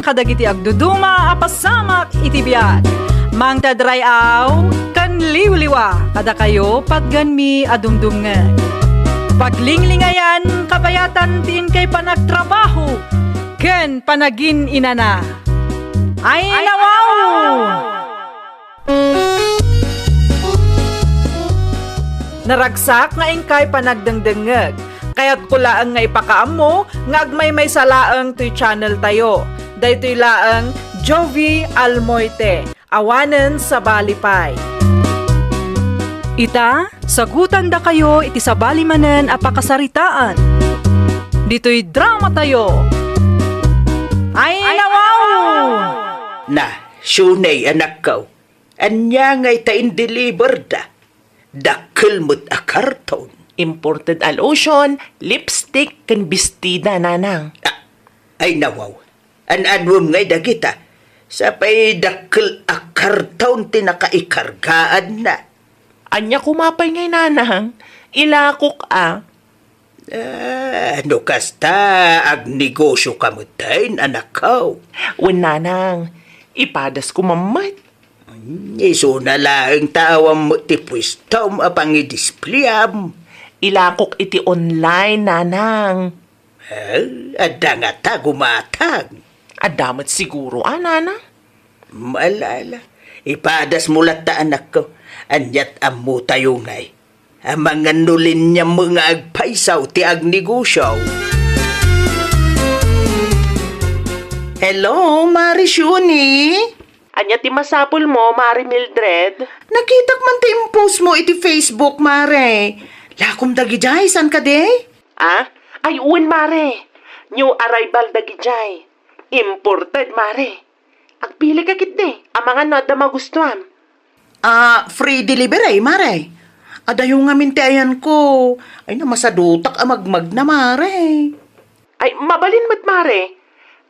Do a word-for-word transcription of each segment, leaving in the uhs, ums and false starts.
kadagiti agduduma a pasamak iti biag. Mangted ray-aw ken liwliwa kadakayo patgenmi a dumdumngeg. Paglinglingayan kabayatan ti inkay panagtrabaho ken panagin-inana. Ay, nawaw! Naragsak nga inkay panagdengdengngeg. Kayatko laeng nga ipakaammo nga agmaymaysa laeng toy channel tayo. Daytoy laeng Jovi Almoite. Awanen sabali pay. Ita, sagutandakayo iti sabali manen a pakasaritaan. Ditoy drama tayo. Ay, nawaw! Na, Shuney, anakko. Ania ngay ta indeliverda? Dakkel met a karton. Imported a lotion, lipstick, ken bestida, nanang. Ah, ay nawaw. An-anuem ngay dagita? Sapay dakkel a karton ti nakaikargaanna. Ania koma pay ngay, nanang? Ilakok a. Ah, no kasta, agnegosioka metten, anakko. Wen, nanang, ipadasko met. Isuna laeng ta awan met ti puestom a pangidisplayam. Ilakok iti online, nanang. Ah, adda ngata gumatang? Adda met siguro a, nanang. Ala, ala. Ipadasko latta, anakko. Aniat ammotayo ngay. Amangan no linyam nga agpaysaw ti agnegosio. Hello, Mari Shuni? Ania ti masapulmo, Mari Mildred? Nakitak man ti impostmo iti Facebook, Mare. Lakom dagidiay, saan kadi? Ah? Ay, wen, Mare. New arrival dagidiay. Imported, Mare. Agpilika ketdi, amangan no adda magustuam. Ah, free delivery, Mare. Adayo ngamin ti ayanko. Ay, namasadutak a magmagna, Mare. Ay, mabalin met, Mare.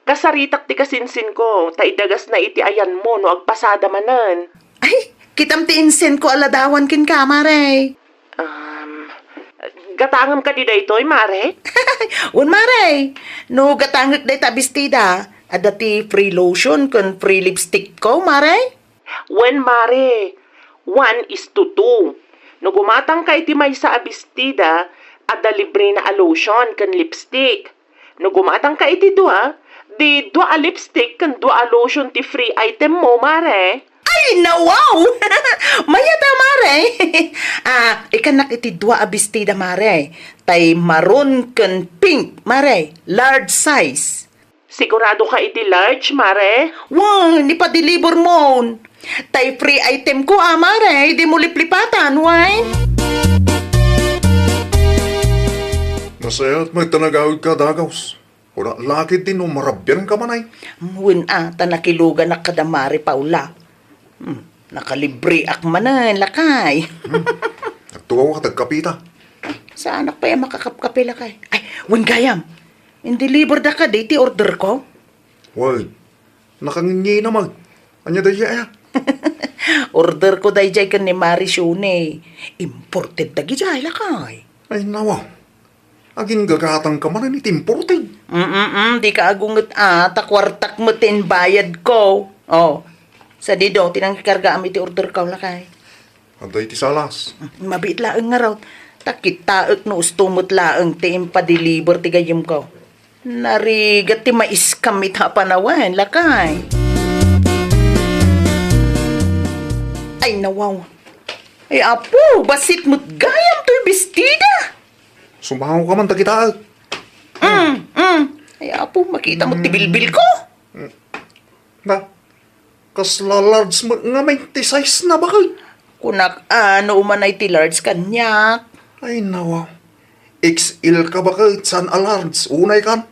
Kasaritak ti kasinsinko, ta idagasna iti ayanmo no agpasada manen. Ay, kitam ti insenko a ladawan kenka, Mare. Um, gatangem kadi daytoy, Mare? Wen, Mare. No gatangek dayta a bestida, adda ti free lotion ken free lipstickko, Mare? Wen, Mare. One is to two. No gumatangka iti maysa a bestida, adda librena a lotion ken lipstick. No gumatangka iti dua, di dua a lipstick ken dua a lotion ti free itemmo, Mare. Ay, nawaw! Mayat a, Mare. Ah, ikannak iti dua a bestida, Mare. Tay maroon ken pink, Mare. Large size. Sigurado ka iti large, Mare? Wen, ipadeliver mon. Tay free itemko a, Mare, dimo liplipatan, wen? Nasayaat met ta nagawidka, Dagaws. Kuna la ketdi no marabianka man ay. Wen a, ta nakiluganak kada Mare Paula. Hmm, nakalibreak manen, lakay. Hmm. Agtugaw ka, tagkapita. Saanak pay a makakapkape, lakay. Ay, wen gayam. Indeliverda kadi ti orderko? Wen, nakangingina man. Ania daydiay a? Orderko daydiay ken ni Mari Shuni. Imported dagidiay, lakay. Ay, nawa. Aginggagatangka manen iti imported. Mm, mm, dika agunget a, ta kuartak met ti imbayadko. Oh, sadi do, ti nangikargaam iti orderko, lakay. Adda iti salas. Mabiit laeng ngarud. Ta kitaek no usto met laeng ti impadeliver ti gayyemko. Narigat ti maiskam ita a panawen, lakay. Ay, nawaw. Ay, apo, bassit met gayam toy bestida. Sumangoka man ta kitaek. Mm, mm. Ay, apo, makita mo ti bilbilko. Na, kasla large met ngamin ti size na, baket. Kunak, ano umanay ti large kaniak? Ay, nawa. X L ka, baket, saan a large? Unay kan?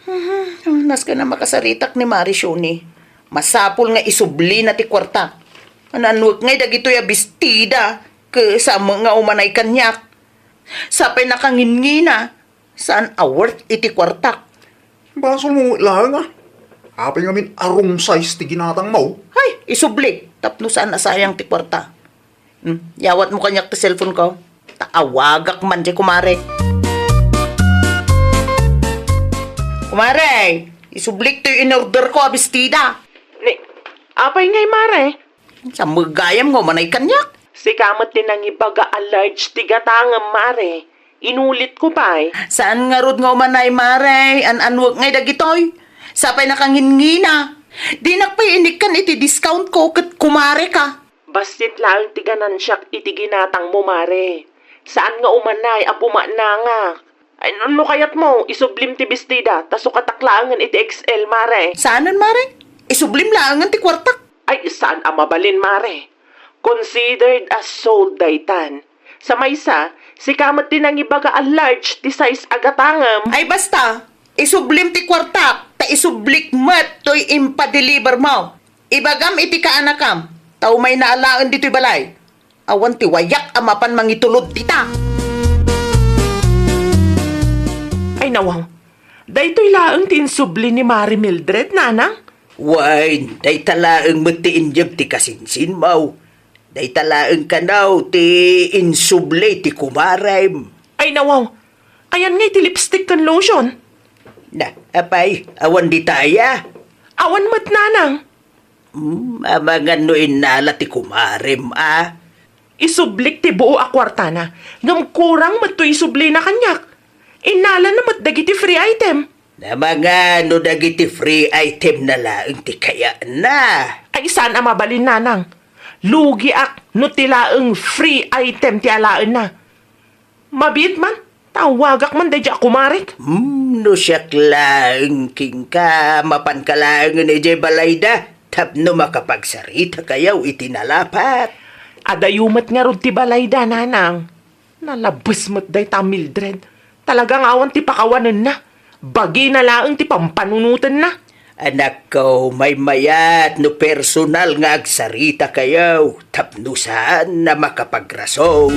Mhm, nasken a makasaritak ni Mari Shuni. Masapul nga isublina ti kuarta. Ano-anoek ngay dagitoy a bestida, ket saan met nga umanay kaniak. Sapay nakangingina, saan a worth iti kuartak. Basolmo met laeng a. Apay ngamin a room size ti ginatangmo? Ay, isubli, tapno saan a sayang ti kuarta. Hmm, yawatmo kaniak ti cellphone ko. Ta awagak man diay kumare. Kumare! Isublik toy in-order ko a bestida. Ni, apay ngay, Mare? Sa gayam nga umanay kaniak. Sika met ti nangibaga a large ti gatangem, Mare. Inulit ko pay. Saan ngarud nga umanay, Mare? An-anuek ngay dagitoy? Sapay nakangingina. Dinak pay inikkan iti discount ko ket kumare ka. Bassit laeng ti ganansiak iti ginatangmo, Mare. Saan nga umanay a bumanangak. Ay, no, no kayatmo, isublim ti bestida, ta sukatak laengen iti X L, Mare. Saanen, Mare? Isublim laengen ti kuartak. Ay, saan a mabalin, Mare. Considered as sold daytan. Sa maysa, sika met ti nangibaga a large ti size a gatangem. Ay, basta, isublim ti kuartak, ta isublik met toy impadeliver mo. Ibagam iti kaanakam, ta umayna alaen ditoy balay. Awan ti wayak a mapan mangitulod dita. Ay, nawaw. Daytoy laeng ti insubli ni Mare Mildred, nanang? Wen, dayta laeng met ti inyeg ti kasinsinmo. Dayta laeng kano ti insubli ti kumarem. Ay, nawaw. Ayan ngay ti lipstick ken lotion? Na, apay, awan dita aya? Awan met, nanang. Hmm, amangan no innala ti kumarem, a? Isublik ti buo a kuartana, ngem kurang met toy isublina kaniak. Innalana met dagiti free item. Amangan no dagiti free itemna laeng ti kayatna. Ay, saan a mabalin, nanang. Lugiak no ti laeng free item ti alaenna. Mabiit man, tawagak man daydiay a kumarek. Hmm, no siak laeng kenka, mapanka laengen idiay balayda tapno makapagsaritakayo iti nalapat. Adayo met ngarud ti balayda, nanang. Nalabes met dayta a Mildred. Talaga nga awan ti pakawanenna. Bagina laeng ti pampanunotenna. Anakko, maymayat no personal nga agsaritakayo tapno saan a makapagrason.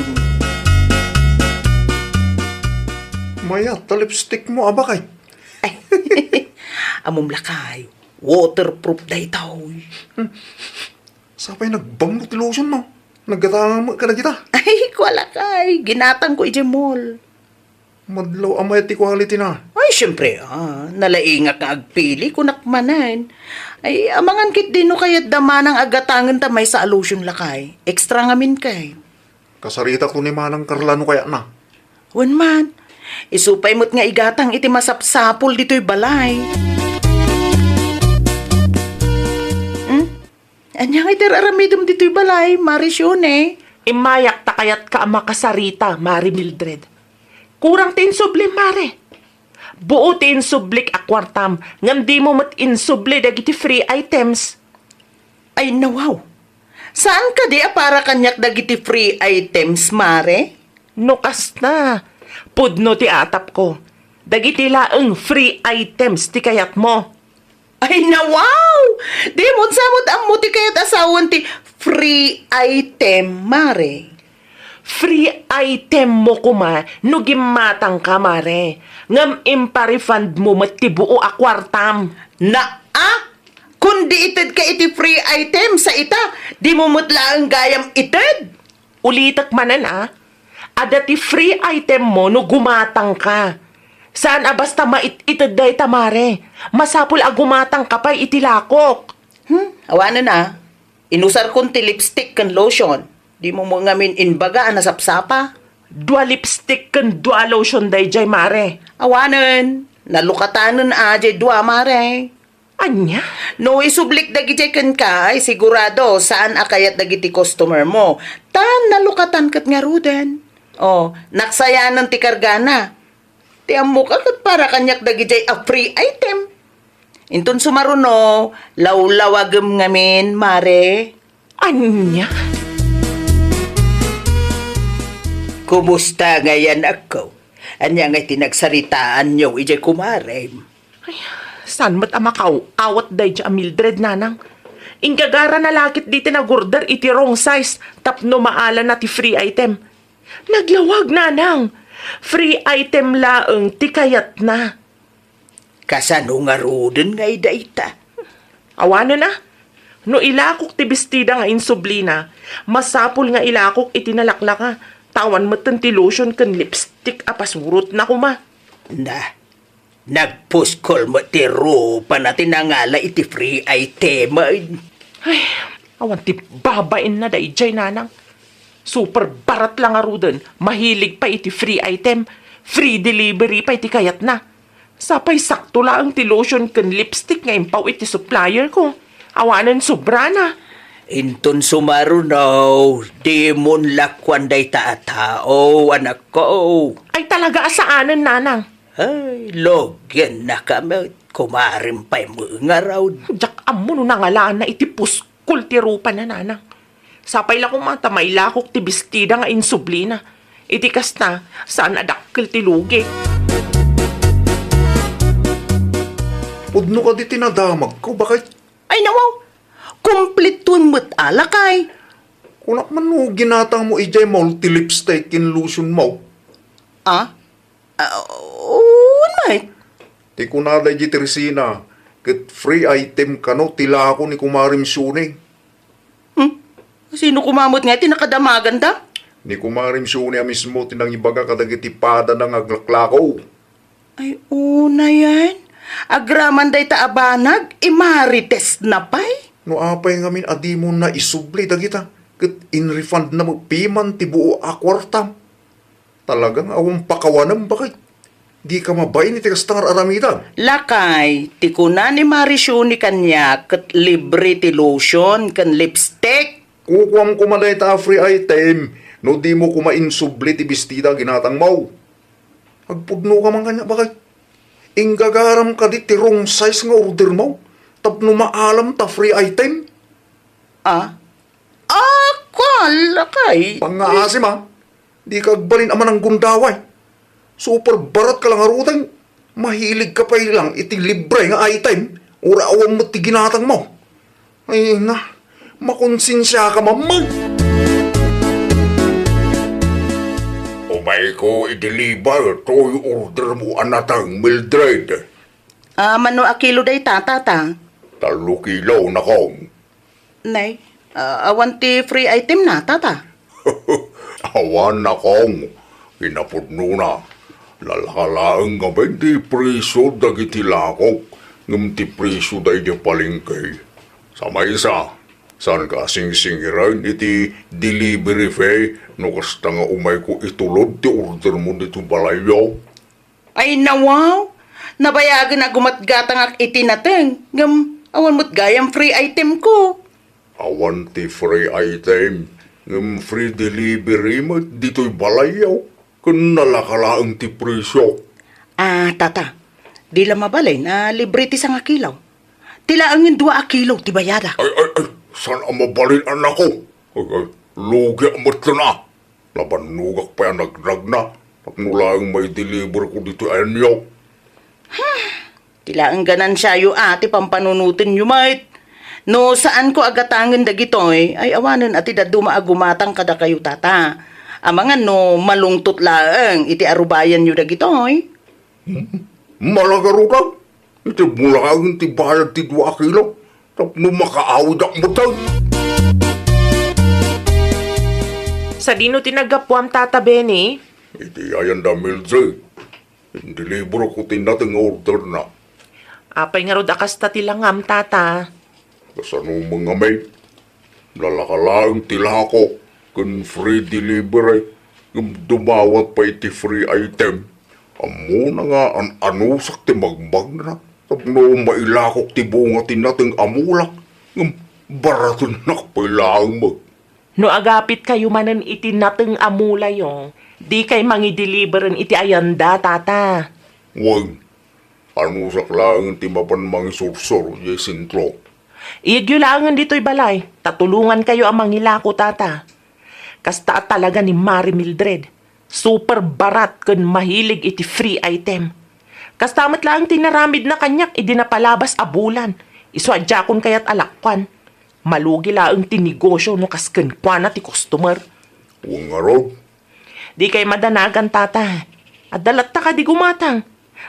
Mayat ta lipstick mo, a, Bakay. Ay, ammom lakay, waterproof daytoy. Sapay nagbanglo ti lotion mo. Naggatangam kadagita. Ay, kua lakay, ginatangko idiay mall. Madlaw a mayat ti quality na. Ay, siyempre, a, nalaingak nga agpili, kunak manen. Ay, amangan ketdi no kayatda manang a gatangen ta maysa a lotion lakay. Extra ngamin kay. Kasaritak to ni Manang Carla no kayatna. Wen man, isu pay met nga igatang iti masapsapul ditoy balay. Hmm? Ania nga iti ar-aramidem ditoy balay, Mare Sione? Immayak ta kayatka a makasarita, Mare Mildred. Kurang ti insublim, Mare. Buo ti insublik a kuartam, ngem dimo met insubli dagiti free items. Ay, nawaw. Saan kadi a para kaniak dagiti free items, Mare? No kasta, pudno ti atapko. Dagiti laeng free items ti kayatmo. Ay, nawaw! Dimo sa met ammo ti kayat a sawen ti free item, Mare. Free item mo koma no gimmatangka, Mare. Ngem impa-refund mo met ti buo a kuartam. Naa! Kun di itedka iti free item, sa ita, dimo met laeng gayam ited. Ulitek manen, a. Adda ti free item mo no gumatangka. Saan a basta mait-ited dayta, Mare. Masapul a gumatangka pay iti lakok. Hmm, awanen, a. Inusarkon ti lipstick ken lotion. Dimo met ngamin imbaga a nasapsapa. Dua lipstick ken dua lotion daydiay, Mare. Awanen, nalukatanen a diay dua, Mare. Ania? No isublik dagidiay kenka, ay sigurado, saan a kayat dagiti customer mo. Ta nalukatan ket ngaruden. O, naksayanen ti kargana. Ti ammoka ket para kaniak dagidiay a free item. Inton sumaruno, lawlawagem ngamin, Mare. Ania? Kumusta ngay, anakko? Ania ngay ti nagsaritaanyo idiay kumarem? Ay, saan met a makaw-awat daydiay a Mildred, nanang? Inggagarana la ketdi ti nag-order iti wrong size tapno maalana ti free item. Naglawag, nanang. Free item laeng ti kayatna. Kasano ngaruden ngay dayta? Awanen a. No ilakok ti bestida nga insublina, masapul nga ilakok iti nalaklaka, ta awan metten ti lotion ken lipstick a pasurotna koma. Na, Nagpuskol met ti rupana ti nangala iti free item. Ay, awan ti babainna daydiay, nanang. Super barat la ngaruden, mahilig pay iti free item, free delivery pay ti kayatna. Sapay sakto laeng ti lotion ken lipstick nga impaw iti supplier ko. Awanen sobrana. Inton sumaruno, dimon lakuan dayta a tao, anakko. Ay, talaga a saanen, nanang. Ay, logiennaka met, kumarim pay met ngarud. Diak ammo no nangalaanna iti puskol ti rupana, nanang. Sapay la koma ta mailakok ti bestida nga insublina. Iti kasta, saan a dakkel ti lugi. Pudno kadi ti nadamagko, baket? Ay, nawaw! Kumpletoen met a, lakay! Kunak man no ginatangmo idiay mall ti lipstick ken lotionmo. Ah? Ah, wen met. Ti kuna daydi Teresina, ket free item kano ti lako ni Kumarem Shuni. Hmm? Sino koma met ngay ti nakadamaganda? Ni Kumarem Shuni a mismo ti nangibaga kadagiti padana nga aglaklako. Ay, unayen. Agraman dayta a banag, imarites na pay. No apay ngamin a dimon na isubli dagita, ket in-refund na met piman ti buo a kuartam. Talaga nga awan pakawanem, baket. Dika mabain iti kasta nga ar-aramidem. Lakay, ti kuna ni Mari Shuni kaniak ket libre ti lotion ken lipstick. Kukuam koma dayta a free item no dimo koma insubli ti bestida a ginatangmo. Agpudnoka man kaniak, baket. Inggagaram kadi ti wrong size nga ordermo tapno maalam ta free item? Ah? Ah, kuan, lakay. Pangngaasim, a. Dika agbalin a mananggundaway. Super baratka la ngaruden. Mahiligka pay lang iti libre nga item, uray awan met ti ginatangmo. Ay na, makonsensiaka man met. Umayko i-deliver toy ordermo a nateng, Mildred. Ah, mano a kilo dayta, tata? Tallo kilo, nakong. Nay, ah, awan ti free item na, tata? Awan, nakong. Kinapudnona, nalaka laeng ngamin ti presio dagiti lakok ngem ti presio daydi palengke. Sa maysa, saanka a singsingiren iti delivery fee no kasta nga umayko itulod ti ordermo ditoy balayyo? Ay, nawaw! Nabayagen a gumatgatangak iti nateng, ngem awan met gayam free item ko. Awan ti free item, ngem free delivery met ditoy balayyo, ken nalaka laeng ti presio. Ah, tata, di la mabalin a libre ti sangakilo. Ti laengen dua a kilo ti bayadak. Ay, ay, ay, saan a mabalin, anakko? Ay, ay, lugiak met laeng. Nabannogak pay a nagnagna tapno laeng maideliverko ditoy ayanyo. Ti laeng ganansiayo a ti pampanunotenyo met. No saanko a gatangen dagitoy, ay awanen a ti dadduma a gumatang kadakayo, tata. Amangan no malungtot laeng iti arubayanyo dagitoy. Hmm? Malagarutan? Iti bulaen ti bayad ti dua a kilo tapno makaawidak metten. Sadino ti naggapuam, Tata Benny? Iti ayanda Mildred. Indeliverko ti nateng nga orderna. Apay ngarud a kasta ti langam, Tata? Kasano man ngamin? Nalaka laeng ti lako ken free delivery, ngem dumawat pay iti free item. Ammona nga an-anusak ti magbagna tapno mailakok ti bunga ti nateng a mulak, ngem baratennak pay laeng met. No agapitkayo manen iti nateng a mulayo, dikay mangideliveren iti ayanda, Tata. Wen, anusak laeng ti mapan mangisursor idiay sentro. Iyegyo laengen ditoy balay, ta tulongankayo a mangilako, Tata. Kasta a talaga ni Mari Mildred. Super barat ken mahilig iti free item. Kasta met laeng ti inaramidna kaniak idi napalabas a bulan. Isu a diakon kayat a lakkuan. Malugi laeng ti negosio no kas kenkuana ti customer. Wen ngarud. Dikay madanagan, Tata. Adda latta kadi gumatang.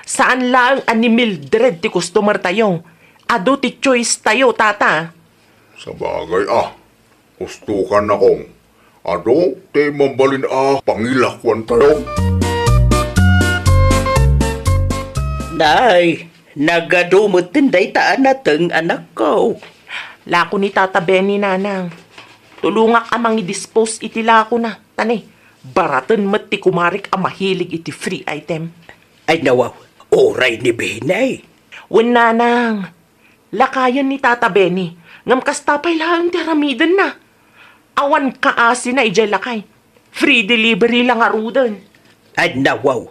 Saan laeng a ni Mildred ti customer tayo. Adu ti choice tayo, Tata. Sabagay a. Husto ka, nakong. Adu ti mabalin a pangilakuantayo. Nay, nagadu metten dayta a nateng, anakko. Lako ni Tata Benny, nanang. Tulongak a mangidispose iti lakona. Tani, baraten met ti kumarek a mahilig iti free item. Ay, nawaw, uray ni Benny. Wen, nanang. Lakayen ni Tata Benny, ngem kasta pay laeng ti aramidenna. Awan kaasina idiay lakay. Free delivery la ngaruden. Ay, nawaw.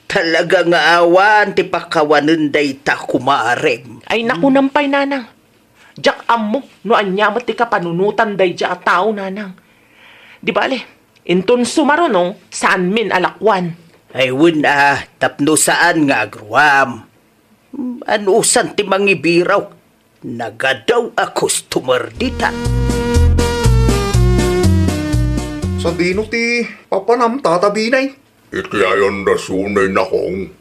Talaga nga awan ti pakawanen dayta kumarem. Ay, nakunam pay, nanang. Diak ammo no ania met ti kapanunotan daydiay a tao, nanang. Di bale, inton sumaruno, saanmin a lakuan. Ay, wen a, tapno saan nga agruam. Anusan ti mangibiraw? Nagadu a customer dita. Sadino ti papanam, Tata Benny? Iti ayan da Sunay, nakong,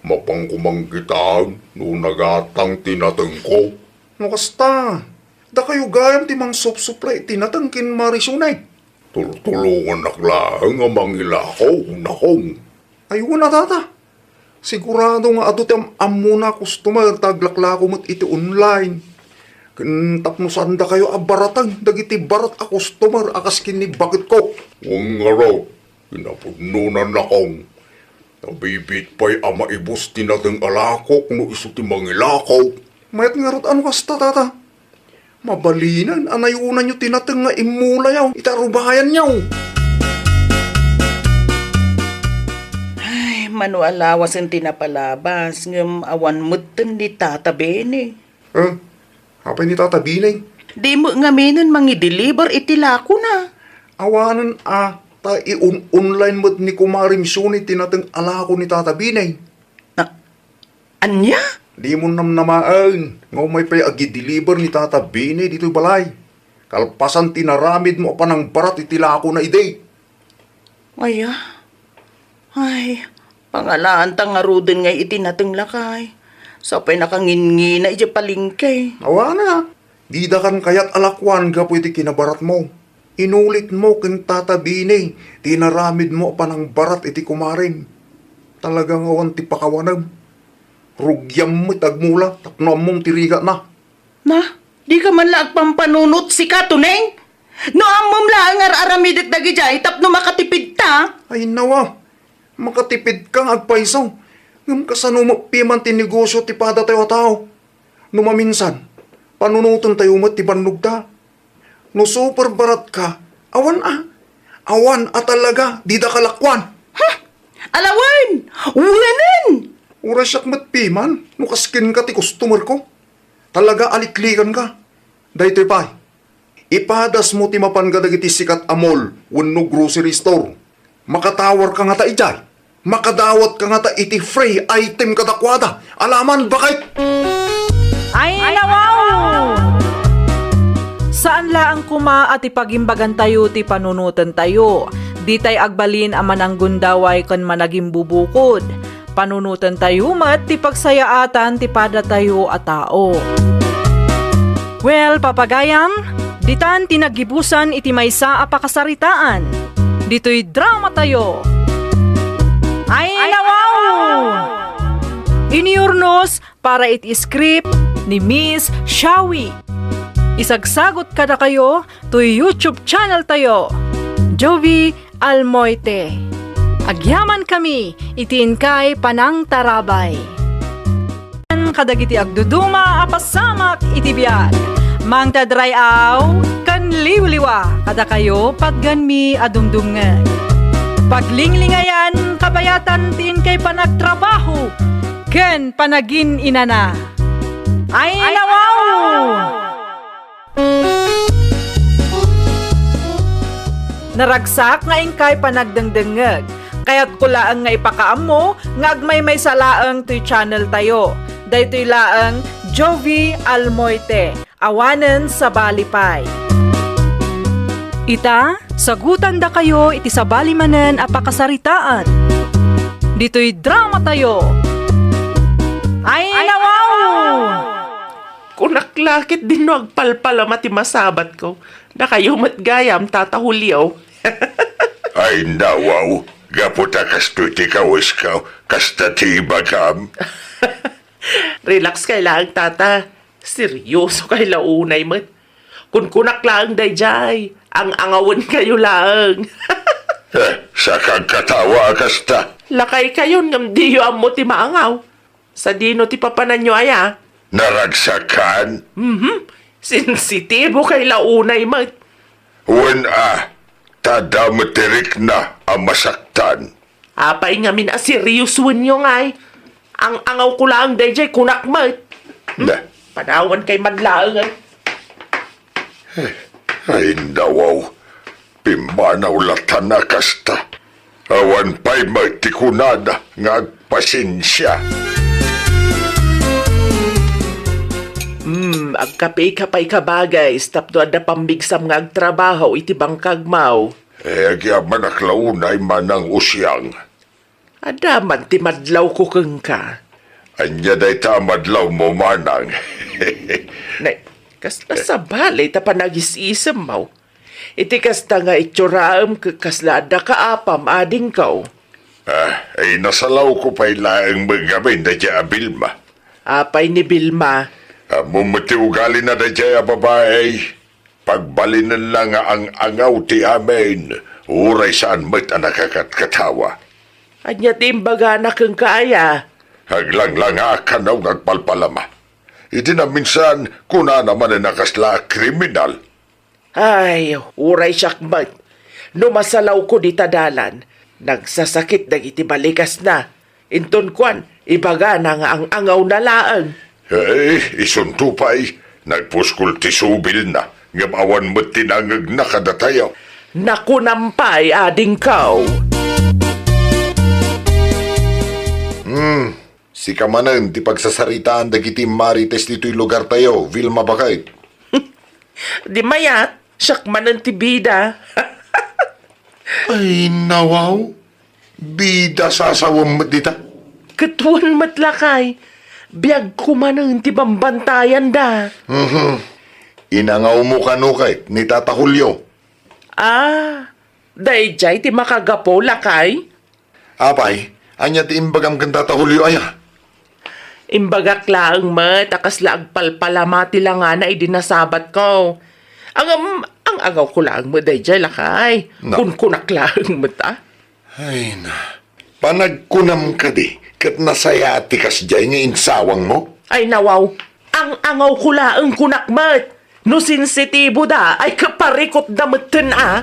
mapanko mangkitaan no nagatang ti natengko. No kasta, dakayo gayam ti mangsupsuplay iti nateng ken Mari Sunay. Tultulongannak laeng a mangilakaw, nakong. Ay, wen a, Tata. Sigurado nga adu ti am-ammona a customer ta aglaklako met iti online. Ken tapno saandakayo a barateng dagiti barat a customer a kas ken ni baketko. Wen ngarud, kinapudnona, nakong. Nabibiit pay a maibus ti nateng a lakok no isu ti mangilakaw. Mayat ngarud a no kasta, Tata. Mabalinen a nayunanyo ti nateng nga immulayo iti arubayanyo. Ay, mano a lawasen ti napalabas, ngem awan metten ni Tata Benny. Eh, apay ni Tata Benny? Di met ngaminen mangideliver iti lakona. Awanen a, ta i-on-online met ni Kumarem Suni ti nateng a lako ni Tata Benny. Na, Ania? Dimo namnamaen nga umay pay agideliver ni Tata Benny ditoy balay. Kalpasan ti naramidmo a panangbarat iti lakona idi. Aya? Ay, pangalaanta ngaruden ngay iti nateng lakay. Sa pay nakanginngina idiay palengke. Awana, didakan kayat a lakuan gapu iti kinabaratmo. Inulitmo ken Tata Benny ti inaramidmo a panangbarat iti kumarem. Talaga nga awan ti pakawanem. Rugiam met agmula tapno ammom ti rigatna. Na, dika man la agpampanunot sika, Tuneng? No ammom laeng nga ar-aramidek dagidiay tapno makatipidta. Ay, nawa, makatipidka nga agpayso. Ngem kasano met piman ti negosio ti padatayo a tao? No maminsan, panunotentayo met ti bannogta. No super baratka, awan a. Awan a talaga, didaka lakuan. Ha? Ala wen! Wenen! Uray siak met piman, no kas kenka ti customerko. Talaga a liklikanka. Daytoy pay, ipadasmo ti mapan kadagiti sikat a mall wenno grocery store. Makatawarka ngata idiay. Makadawatka ngata iti free item kadakuada. Alaman, bakit? Ay, nawaw! Saan laeng koma a ti pagimbagantayo ti panunotentayo. Ditay agbalin a mananggundaway ken managimbubukod. Panunotentayo met ti pagsayaatan ti padatayo a tao. Well, papagayam, ditan ti naggibusan iti maysa a pakasaritaan. Ditoy dramatayo. Ay, nawaw! Iniurnos para iti script ni Miss Shawi. Isagsagot kadakayo toy YouTube channel tayo, Jovi Almoite. Agyamankami iti inkay panangtarabay. Kadagiti agduduma a pasamak iti biag, mangted ray-aw ken liwliwa kadakayo, patganmi a dumdumngeg. Paglinglingayan, kabayatan ti inkay panagtrabaho ken panagin-inana. Ay, nawaw! Naragsak nga inkay panagdengdengngeg. Kayatko laeng nga ipakaammo nga agmaymaysa laeng toy channel tayo. Daytoy laeng Jovi Almoite, awanen sabali pay. Ita, sagutandakayo iti sabali manen a pakasaritaan. Ditoy dramatayo. Ay, nawaw! Kunak la ket dinno agpalpalama ti masabatko. Dakayo met gayam, Tata Julio. Ay, nawaw. Gapu ta kastoy ti kawiska, kasta ti ibagam. Relax kay laeng, tata. Seryoso kay la unay met. Kunkunak laeng daydiay, ang-angawen kayo laeng. Eh, sakag katawa a kasta. Lakay kayon ngem diyo ammo ti maangaw. Sadino ti papananyo aya? Naragsakan? Mhm. Sensitibo kay la unay met. Wen a, ta adda met ti rikna a masaktan. Apay ngamin a seryosoenyo ngay? Ang-angaw ko laeng daydiay kunak met. Hmm? Na. Panawan kay man laeng, ay. Ay, nawaw. Pimmanaw latan a kasta. Awan pay met ti kunana nga agpasensia. Hmm, agkape ka pay kabagay, tapno adda pammigsam nga agtrabaho iti bangkagmaw. Eh, agyamanak la unay manang usiang. Adda man ti madlawko kenka. Ania dayta a madlawmo, manang? Nay, kasla sabali ta panagis-isemmo. Iti kasta nga itsoraem ket kasla adda kaapam, adingko. Ah, ay nasalawko pay laeng met ngamin daydiay a Vilma. Apay ni Vilma? Ammom met ti ugalina daydiay a babai. Pagbalinenna nga ang-angaw ti amin, uray saan met a nakakatkatawa. Ania ti imbagana kenka aya? Aglanglangaak kano nga agpalpalama. Iti naminsan, kunana manen a kasla a kriminal. Ay, uray siak met. No masalawko dita dalan, nagsasakit dagiti balikasna. Inton kuan, ibagana nga ang-angawna laeng. Eh, isunto pay, nagpuskol ti subilna, ngem awan met ti nangngegna kadatayo. Nakunam pay, adingko. Hmm, sika manen ti pagsasaritaan dagiti Marites ditoy lugartayo, Vilma, baket. Di mayat, siak manen ti bida. Ay, nawaw. Bida sasawem met dita. Ket wen met lakay. Biagko manen ti bambantayanda. Mhm. Inangawmo kano ket ni Tata Julio? Ah, daydiay ti makagapu, lakay? Apay, ania ti imbagam ken Tata Julio aya? Imbagak laeng met a kasla agpalpalama ti langana idi nasabatko. Ngem, ang-angawko laeng met daydiay, lakay. No. Kunkunak laeng met, a. Ay na. Panagkunam kadi, ket nasayaat ti kasdiay nga insawangmo? Ay, nawaw. Ang-angawko laeng kunak met. No sensitibo da, ay kaparikot da metten, a.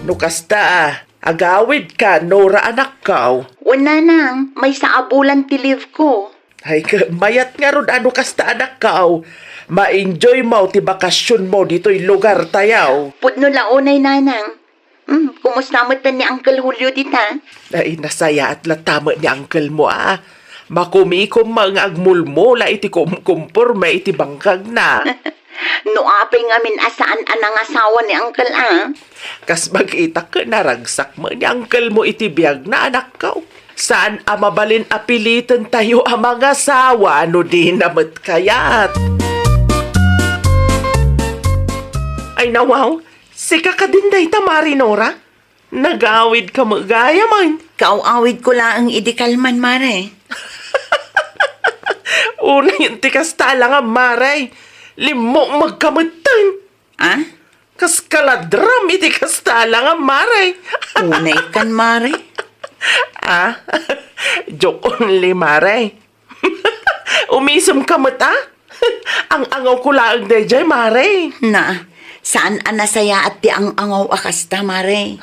No kasta, a, agawid ka, Nora, anakko. Wen, nanang, maysa a bulan ti leave ko. Ay, ka-, mayat ngarud a no kasta, anakko. Ma-enjoy mo ti bakasyonmo ditoy lugartayo. Pudno la unay, nanang. Hmm, kumusta met ni Uncle Julio dita? Ay, nasayaat latta met ni uncle mo, a. Makumikom nga agmulmula iti kumkumporme iti bangkagna. No apay ngamin a saan a nangasawa ni uncle, a? Kas makita ket naragsak met ni uncle mo iti biagna, anakko. Saan a mabalin a piliten tayo a mangasawa no dina met kayat. Ay, nawaw, sika kadin dayta, Mare Nora? Nagawid ka met gayam, ay. Kaaw-awidko laeng idi kalman, Mare. Unayen ti kasta la nga, Mare. Limmukmeg ka metten. Ah? Kas kaladram iti kasta la nga, Mare. Unay kan, Mare. Ah? Joke only, Mare. Umisem ka met, a? Ang-angawko laeng daydiay, Mare. Na, saan a nasayaat ti ang-angaw a kasta, Mare?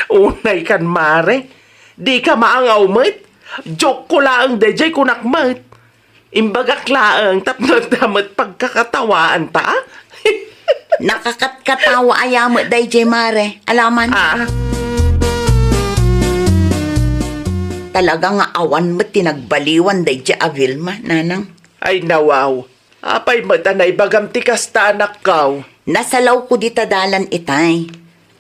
Unay kan, Mare. Dika maangaw met. Joke ko laeng daydiay, kunak met. Imbagak laeng tapno adda met pagkakatawaanta, a? Nakakatkatawa aya met daydiay, Mare. Alaman. Ah. Talaga nga awan met ti nagbaliwan daydiay a Vilma, nanang. Ay, nawaw. Apay met a naibagam ti kasta, anakko? Nasalawko dita dalan itay.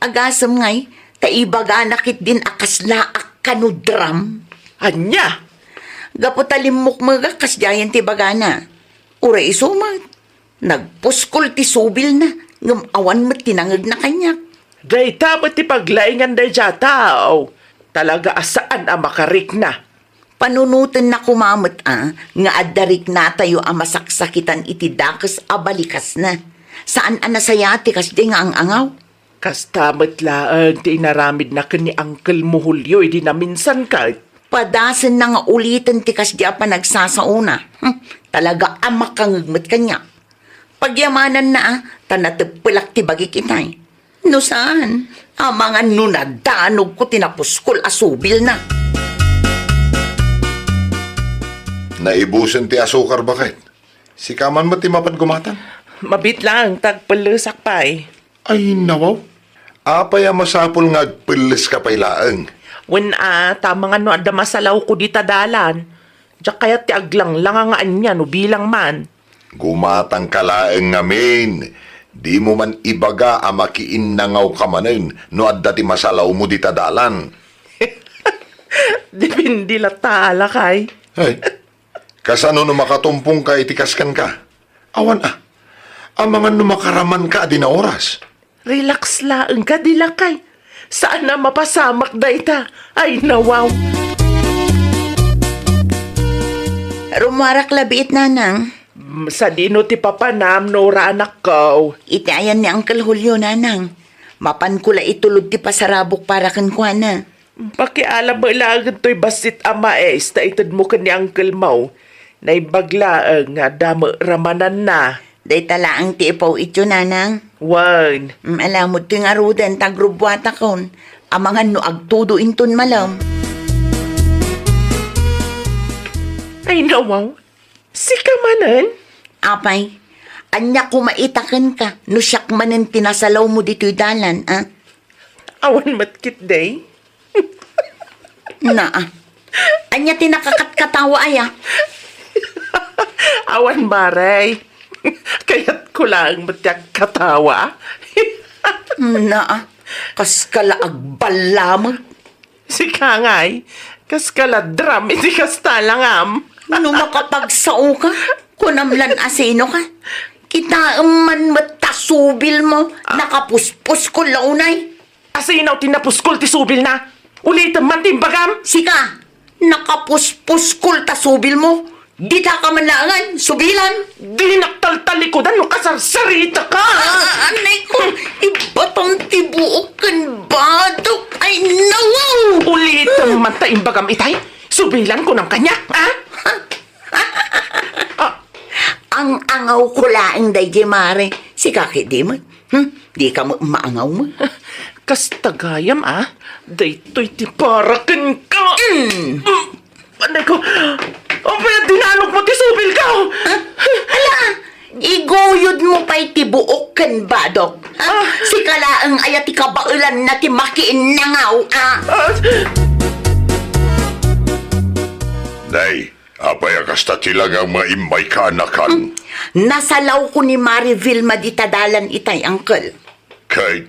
Agasem ngay, ta ibagana ketdin a kasla a kanudram. Ania? Gapu ta limmukmegak kasdiayen ti ibagana. Uray isu met, nagpuskol ti subilna, ngem awan met ti nangngegna kaniak. Dayta met ti paglaingan daydiay a tao. Talaga a saan a makarikna. Panunotenna koma met a nga adda riknatayo a masaksakitan iti dakes a balikasna. Saan a nasayaat ti kasdiay nga ang-angaw. Kasta met laeng ti inaramidna ken ni Uncle mo Julio idi naminsan ket. Padasenna nga uliten ti kasdiay a panagsasaona. Hmm, talaga a makangeg met kaniak. Pagyamananna a, ta nateppelak ti bagik itay. No saan, amangan no nadanogko ti napuskol a subilna. Naibusen ti asukar, baket. Sika man met ti mapan gumatang. Mabiit laeng ta agpellesak pay. Ay, nawaw. Apay a masapul nga agpelleska pay laeng? Wen a, ta amangan no adda masalawko dita dalan. Diak kayat ti aglanglanga nga ania no bilang man. Gumatangka laeng ngamin. Dimo man ibaga a makiinnangawka manen no adda ti masalawmo dita dalan. Depende latta, lakay. Ay, kasano no makatumpongka iti kaskanka? Awan a. Amangan no makaramanka a di naoras. Relax laeng kadi, lakay. Saan a mapasamak dayta. Ay, nawaw. Rummuarak la biit, nanang. Mm, sadino ti papanam, Nora, anakko? Iti ayan ni Uncle Julio, nanang. Mapanko la itulod ti pasarabok para kenkuana. Pakialam met laengen toy bassit a mais ta itedmo ken ni Uncle mo. Naimbag laeng nga adda met ramananna. Dayta laeng ti ipaw-ityo, nanang. Wen. Mm, alamod ti ngaruden ta agrubbuatakon. Amangan no agtudo inton malem. Ay, nawaw. Sika manen? Apay, ania koma ita kenka no siak manen ti nasalawmo ditoy dalan, a? Awan met ketdi. Naa. Ania ti nakakatkatawa aya? Awan, Mare. Kayatko laeng met ti agkatawa. Naa. Kaska la agballamek. Sika ngay, kaska la dram iti kasta langam. No makapagsaoka, kunam lan a sinoka. Kitaem man met ta subilmo, ah, nakapuspuskol la unay. Asino ti napuskol ti subilna? Ulitem man ti imbagam. Sika, nakapuspuskol ta subilmo. Ditaka man laengen subilan. Dinak taltalikudan no kasarsaritaka. Ah, anay ko, ibatam ti buok ken badok. Ay, nawaw! Ulitem man ta imbagam itay. Subilan ko nang kanya, ha? Ah. Ang-angawko laeng daydiay, Mare. Sika ketdi met. Hmm? Dika met maangaw met. Kasta gayam, a? Daytoy ti para kenka. Mm. Mm. Anay ko. Apay a dinanogmo ti subilko? Ha? Ala, iguyodmo pay ti buok ken badok. Ha? Ah. Sika laeng aya ti kabaelanna ti makiinnangaw, a? Ah. Nay, apay a kasta ti langam nga immay kaanakan? Hmm? Nasalawko ni Mare Vilma dita dalan itay, Uncle. Kay?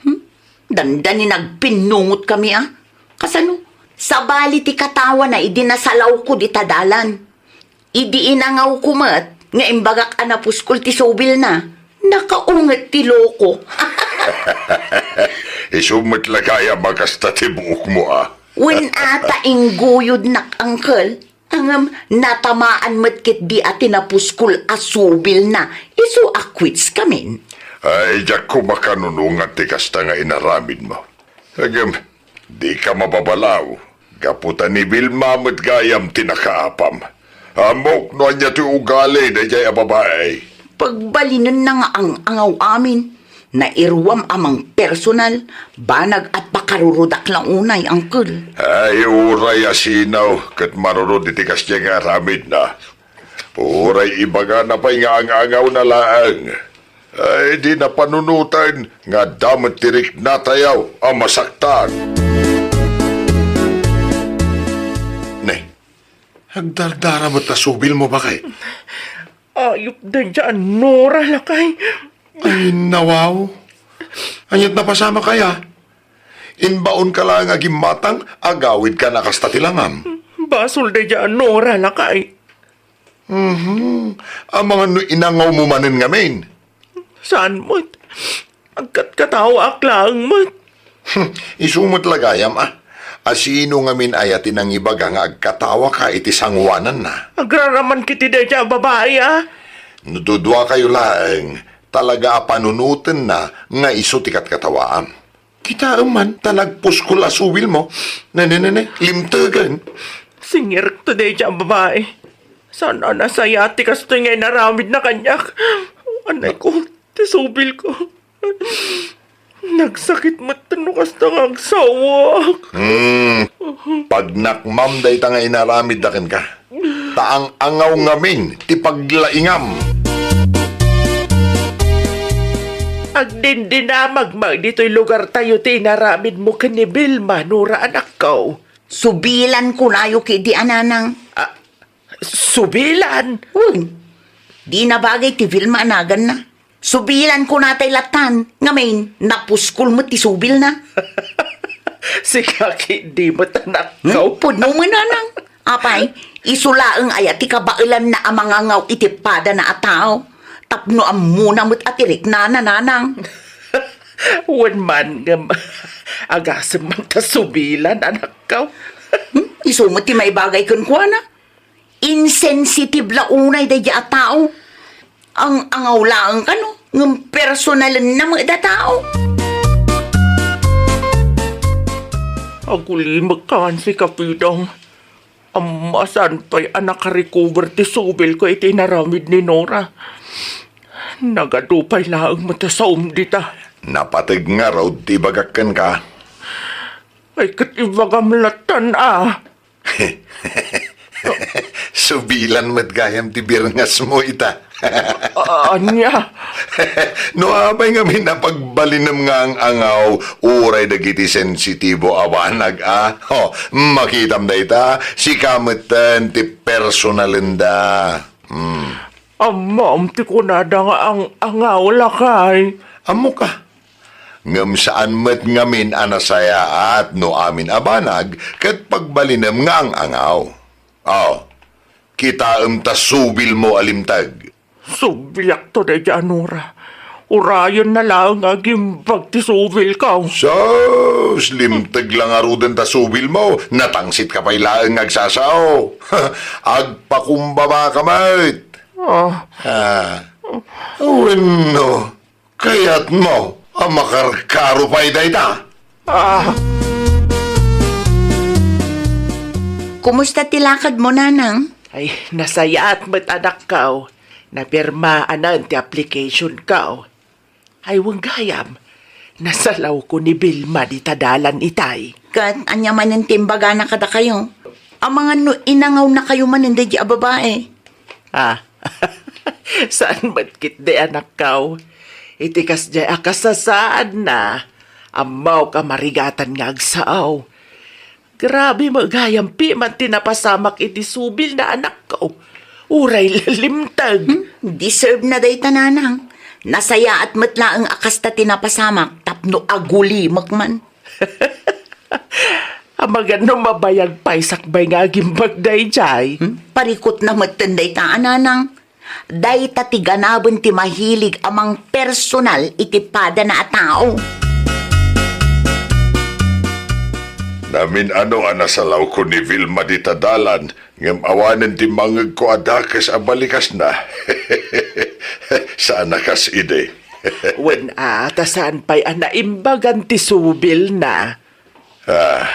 Hmm? Dandani nagpinnungot kami, a? Kasano? Sabali ti katawana idi nasalawko dita dalan. Idi inangawko met nga imbagak a napuskol ti subilna, nakaunget ti loko. Isu met la gayam a kasta ti buokmo, a? Wen a ta ingguyodnak, Uncle. Ngem natamaan met ketdi a ti napuskol a subilna, isu a quits kamin. Ay, diak koma kanunongan ti kasta nga inaramidmo. Ngem, dika mababalaw, gapu ta ni Vilma met gayam ti nakaapam. Ammok no ania ti ugali daydiay a babai. Pagbalinenna nga ang-angaw amin. Nairuam a mangpersonal, banag a pakarurudak la unay, Uncle. Ay, uray a sino ket marurod iti kasdiay nga aramidna. Uray ibagana pay nga ang-angawna laeng. Ay, dina panunoten nga adda met ti riknatayo a masaktan. Ne, agdardara met a subilmo, baket? Ayup daydiay a Nora, lakay. Ay, nawaw. Ania't napasamak aya? Imbaonka laeng a gimmatang, agawidka a kasta ti langam. Basol daydiay a Nora, lakay. Mhm. Amangan no inangawmo manen ngamin. Saan met? Agkatkatawaak laeng met. Isu met la gayam, a. A, sino ngamin aya ti nangibaga nga agkatawaka iti sangoananna? Agraraman kiti dayta a babai, a. No duduakayo laeng, talaga a panunotenna nga isu ti katkatawaam. Kitaem man ta nagpuskol a subilmo. Ne, ne, ne, ne, limtegen. Singirekto dayta a babai. Saan a nasayaat ti kastoy nga inaramidna kaniak. Anay ko, ti subilko. Nagsakit met no kasta nga agsawak. Hmm. Pagnakmam dayta nga inaramidda kenka. Ta ang-angaw ngamin ti paglaingam. Agdindinamag met ditoy lugartayo ti inaramidmo ken ni Vilma, Nora, anakko. Subilan kunayo ketdi a nanang. Ah, subilan? Wen, dina bagay ti Vilma a naganna. Subilan kunatay lattan, ngamin, napuskol met ti subilna. Sika ketdi met, anakko. Hmm? Pudno met, nanang. Apay, isu laeng aya ti kabaelanna a mangangaw iti padana a tao, tapno ammona met a ti riknana, nanang. Wen man, ngem, agasem man ta subilan, anakko. Hmm? Isu met ti maibagay kenkuana. Insensitive la unay daydiay a tao. Ang-angaw laeng kano, ngem personalenna met a tao. Agulimekkan, sika, Pidong. Amma, saan pay a nakarecover ti subilko iti inaramid ni Nora. Nagadu pay laeng met a saom dita. Napateg ngarud ti ibagak kenka. Ay, ket ibagam lattan a. Subilan met gayam ti birngasmo ita. A-, ania? No apay ngamin a pagbalinem nga ang-angaw, uray dagiti sensitibo a banag a. Ho, makitam dayta, sika metten ti personalenda. Hmm. Ammom ti kunada nga ang-angaw, lakay. Ammoka. Ngem saan met ngamin a nasayaat no amin a banag ket pagbalinem nga ang-angaw. Aw, kitaem ta subilmo a limteg. Subliakto daydiay a Nora. Urayenna laeng nga agimbag ti subilko. Sus, limteg la ngaruden ta subilmo, natangsit ka pay laeng nga agsasao. Agpakumbaba ka met. Ah. Ah. Wenno, kayatmo a makarkaro pay dayta? Ah. Kumusta ti lakadmo, nanang? Ay, nasayaat met, anakko. Napirmaanan ti applicationko. Ay, wen gayam, nasalawko ni Vilma dita dalan itay. Ket ania manen ti imbagana kadakayo? Amangan no inangawnakayo manen daydiay a babai. Ah, saan met ketdi, anakko. Iti kasdiay a kasasaadna, ammok a marigatan nga agsao. Grabe met gayam piman ti napasamak iti subilna, anakko. Uray la limteg. Hmm? Deserve na dayta, nanang. Nasayaat met laeng a kasta ti napasamak tapno agulimek man. Amangan no mabayag pay sakbay nga agimbag daydiay. Hmm? Parikutna metten dayta a nanang. Dayta ti ganaben ti mahilig a mangpersonal iti padana a tao. Namin-ano a nasalawko ni Vilma dita dalan, ngem awanen ti mangngegko a dakes a balikasna. Saan a kas idi. Wen a, ta saan pay a naimbagan ti subilna. Ah.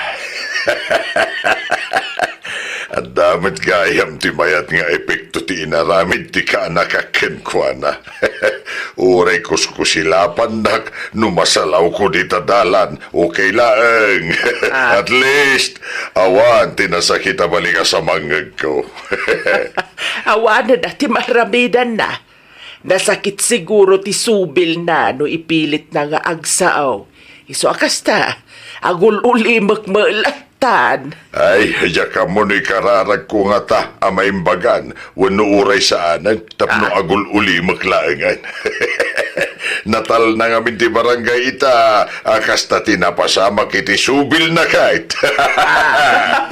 Adda met gayam ti mayat nga epekto ti inaramid ti kaanakak kenkuana. Uray kuskusilapannak no masalawko dita dalan, okay laeng. Ah. At least, awan ti nasakit a balikas a mangngegko. Awanen a ti maaramidanna. Nasakit siguro ti subilna no ipilitna nga agsao. Isu a kasta, agul-ulimek met lattan. Ay, diak ammo no ikararagko ngata a maimbagan wenno uray saanen tapno Ah. agul-ulimek laengen. Natalna ngamin ti barangay ita a kasta ti napasamak iti subilna ket. Ah.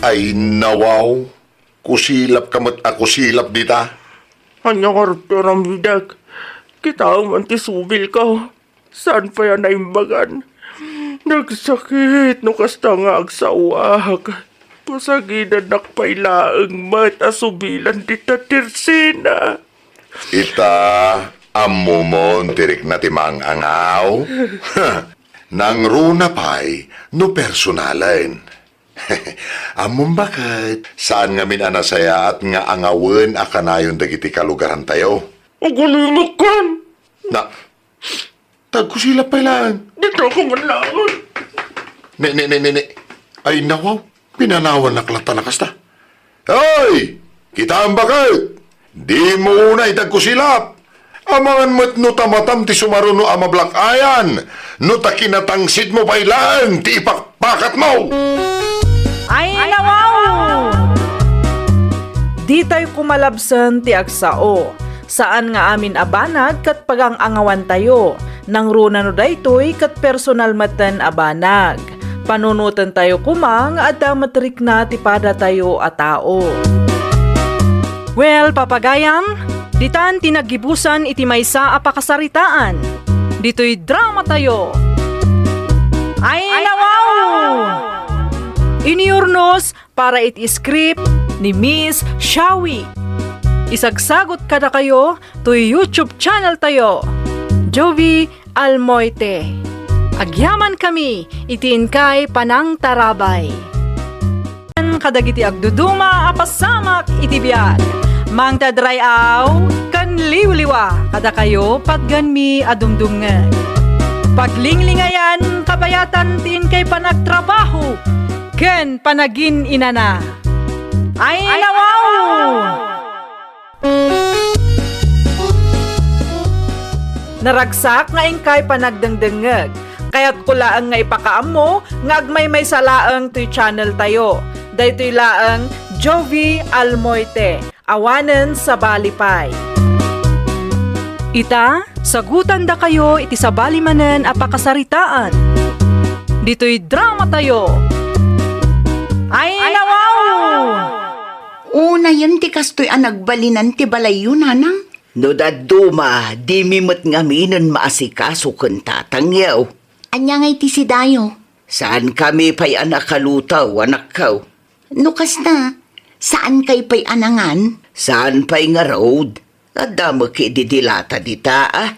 Ay, nawaw. Kusilap ka met a kusilap dita. Ania ngarud ti aramidek? Ita man ti subilko. Saan pay a naimbagan? Nagsakit no kasta nga agsaoak. Pasagidannak pay laeng met a subilan dita tersena. Ita, ammomon ti rikna ti maang-angaw? Nangruna pay no personalen. Ammom baket, saan ngamin a nasayaat nga angawen a kanayon dagiti kalugarantayo. Agalimekan! Na, tagkusilap pay laeng. Dita ko man laeng. Ne, ne, ne, ne, ne. Ay, nawaw. Pinanawannak latta na kasta. Hoy! Kitaem baket! Dimo unay tagkusilap! Amangan met no ta matam ti sumaruno a mablak-ayan, no ta kinatangsitmo pay laeng ti ipakpakatmo! Ay, nawaw! Ditayo kumalabsen ti agsao. Saan nga amin a banag ket pagang-angawantayo. Nangruna no daytoy ket personal metten a banag. Panunotentayo koma nga adda met rikna ti padatayo a tao. Well, papagayam, ditan ti naggibusan iti maysa a pakasaritaan. Ditoy dramatayo. Ay, nawaw! Iniurnos para iti script ni Miss Shawi. Isagsagot kadakayo toy YouTube channel tayo, Jovi Almoite. Agyamankami iti inkay panangtarabay. Kadagiti agduduma a pasamak iti biag, mangted ray-aw ken liwliwa kadakayo patgenmi a dumdumngeg. Paglinglingayan kabayatan ti inkay panagtrabaho ken panagin-inana. Ay, nawaw! Naragsak nga inkay panagdengdengngeg. Kayatko laeng nga ipakaammo nga agmaymaysa laeng toy channel tayo. Daytoy laeng Jovi Almoite. Awanen sabali pay. Ita, sagutandakayo iti sabali manen a pakasaritaan. Ditoy dramatayo. Ay, nawaw! Unayen ti kastoy a nagbalinan ti balayyo, nanang? No dadduma, dimi met ngaminen maasikaso ken tatangyo. Ania ngay ti sidayo? Saankami pay a nakalutaw, anakko. No kasta, saankay pay a nangan? Saan pay ngarud? Adda met idi dilata dita, a?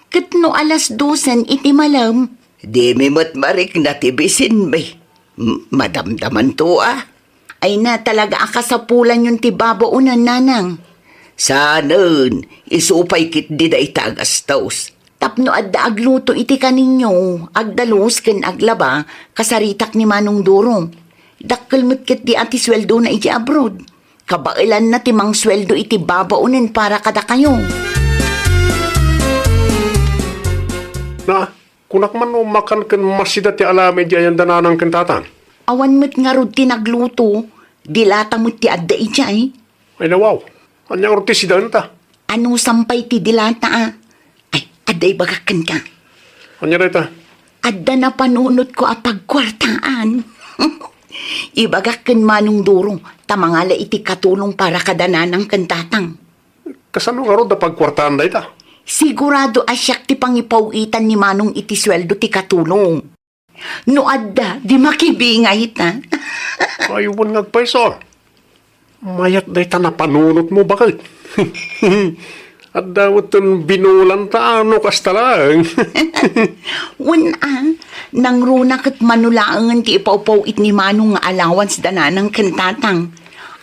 Ket no alas dosen iti malem? Dimi met marikna ti bisinmi. M-, madamdamanto, a? Ay na, talaga a kasapulanyon ti babaonen, nanang. Saanen, isu pay ketdi dayta a gastos. Tapno adda agluto iti kaninyo, agdalus ken aglaba, kasaritak ni Manong Duro. Dakkel met ketdi a ti sueldona idiay abroad. Kabaelanna ti mangsueldo iti babaonen para kadakayo. Na, kunak man no makan ken masida ti alam idiay ayanda nanang ken tatang? Awan met ngarud ti nagluto, dilata met ti adda idiay. Ay, nawaw. Ania ngarud ti sidaenta? Anusam pay ti dilata, a? Ay, adda ibagak kenka. Ania dayta? Adda napanunotko a pagkuartaan. Ibagak ken Manong Duro, ta mangala iti katulong para kada nanang ken tatang. Kasano ngarud a pagkuartaan dayta? Sigurado a siak ti pangipaw-itan ni Manong iti sueldo ti katulong. No adda, di makibingayta. Ay, wen nga agpayso. Mayat dayta napanunotmo, baket. Adda metten binulanta, a, no kasta laeng. Wen, a, nangruna ket mano laengen ti ipawpaw-it ni Manong nga allowance da nanang ken tatang.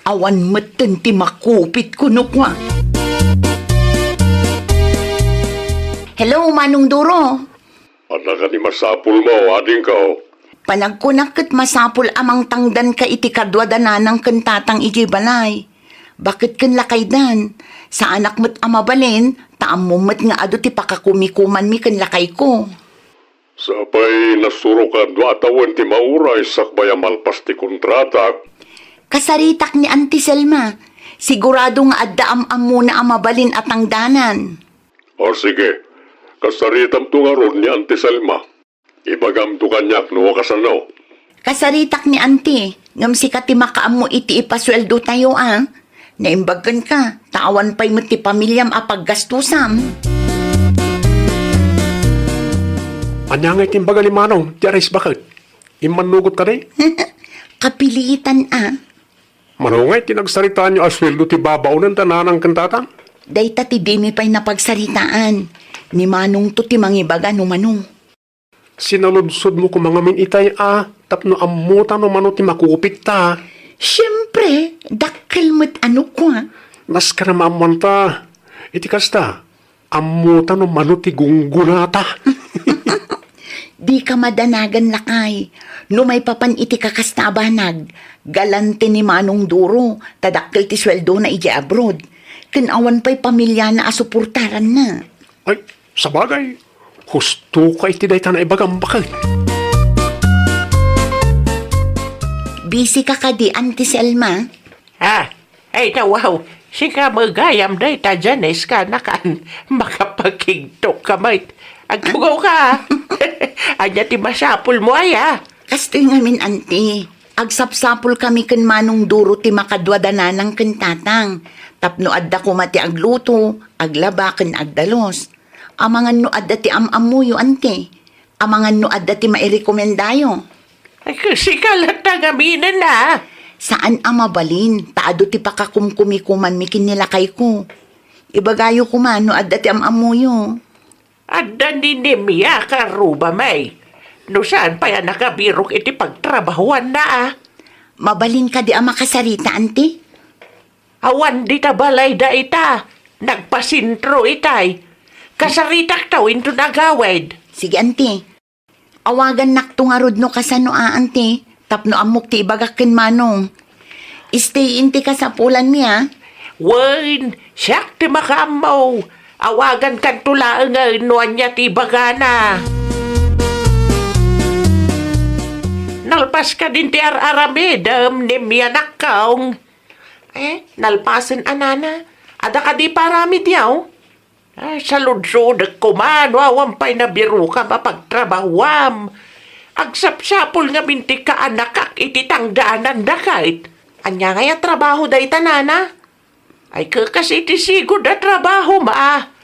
Awan metten ti makupit kuno kua. Hello, Manong Duro. Adda kadi masapulmo, adingko? Panagkunak ket masapul a mangtangdanka iti kadua da nanang ken tatang idiay balay. Baket ken lakaydan, saanak met a mabalin, ta ammom met nga adu ti pakakumikumanmi ken lakayko. Sapay, nasurok a dua a tawen ti mauray sakbay a malpas ti kontratak. Kasaritak ni Auntie Selma. Sigurado nga adda am-ammona a mabalin a tangdanan. O sige, kasaritamto ngarud ni Auntie Selma. Ibagamto kaniak no kasano. Kasaritak ni Auntie, ngem sika ti makaammo iti ipasueldotayo, a? Naimbag kenka, ta awan pay met ti pamiliam a paggastusam. Ania ngay ti imbaga ni Manong ti arisbaket? Immannugot kadi? Kapilitan a. Mano ngay ti nagsaritaanyo a sueldo ti babaonen da nanang ken tatang? Dayta ti dimi pay napagsaritaan. Ni Manongto ti mangibaga no mano. Sinaludsodmo koma ngamin itay a tapno ammota no mano ti makupit ta. Siempre, dakkel met a no kua. Naskar a maammoanta. Iti kasta, ammota no mano ti gunggonata. Dika madanagan, lakay. No maipapan iti kakasta a banag, galante ni Manong Duro, ta dakkel ti sueldona idiay abroad. Ken awan pay pamiliana a suportaranna. Ay, sabagay, husto ka iti dayta naibagam baket. Busy ka kadi, Auntie Selma? Ah, ay, nawaw, sika met gayam dayta, Janice, kanakan, makapakigtok ka met. Agtugaw ka. Ania ti masapulmo, aya? Kastoy ngamin, Auntie. Agsapsapulkami ken Manong Duro ti makadua da nanang ken tatang, tapno adda koma ti agluto, aglaba, ken agdalus. Amangan no adda ti am-ammoyo, Auntie. Amangan no adda ti mairekomendayo. Ay, sika latta ngaminen, a? Saan a mabalin, ta adu ti pakakumkumikumanmi ken ni lakayko. Ibagayo koma no adda ti am-ammoyo. Adda ni Nemia karubami. No saan pay a nakabirok iti pagtrabahoanna, a? Mabalin kadi a makasarita, Auntie? Awan dita balayda ita. Nagpasentro itay. Kasaritakto inton agawid. Sige, Auntie. Awagannakto ngarud no kasano a, Auntie, tapno ammok ti ibagak ken Manong. Stay in ti kasapulanmi, a? Wen, siak ti makaammo. Awagankanto laengen no ania ti ibagana. Nalpas kadin ti ar-aramidem, Nemia, anakko? Eh, nalpasen a, nana. Adda kadi paramidyo? Ah, saludsodek koma no awan pay nabirokam a pagtrabahoam. Agsapsapul ngamin ti kaanakak iti tangdaananda ket. Ania ngay a trabaho dayta, nana? Ay, kekas iti sigud a trabahom a.